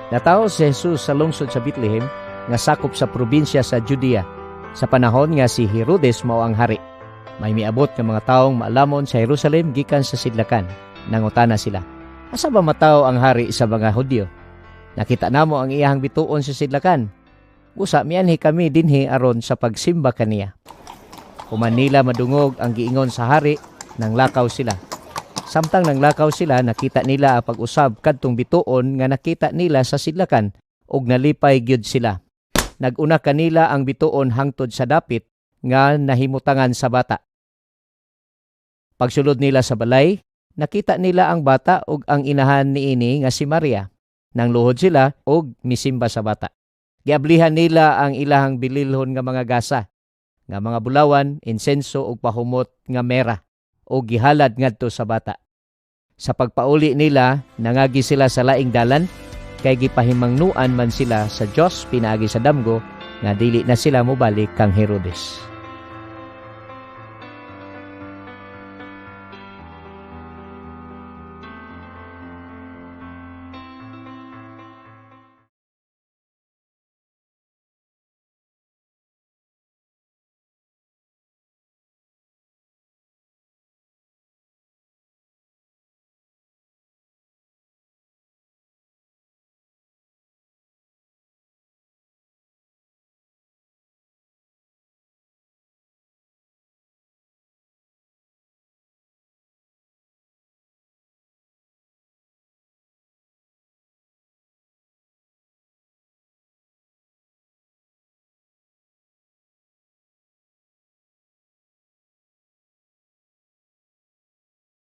Natawo si Jesus sa lungsod sa Bethlehem nga sakop sa probinsya sa Judea sa panahon nga si Herodes mao ang hari. May miabot nga mga taong maalamon sa Jerusalem gikan sa sidlakan. Nangutana sila, "Asa ba matawo ang hari sa mga Hudyo? Nakita namo ang iyahang bituon sa sidlakan. Busa mianhi kami dinhi aron sa pagsimba kaniya." Human nila madungog ang giingon sa hari, nanglakaw sila. Samtang nanglakaw sila, nakita nila ang pag-usab kadtong bituon nga nakita nila sa sidlakan ug nalipay gyud sila. Nag-una kanila ang bituon hangtod sa dapit nga nahimutangan sa bata. Pagsulod nila sa balay, nakita nila ang bata ug ang inahan niini nga si Maria. Nangluhod sila ug misimba sa bata. Giablihan nila ang ilahang bililhon nga mga gasa, nga mga bulawan, insenso ug pahumot nga mera ug gihalad ngadto sa bata. Sa pagpauli nila, nangagi sila sa laing dalan kay gipahimangnuan man sila sa Dios pinaagi sa damgo nga dili na sila mobalik kang Herodes.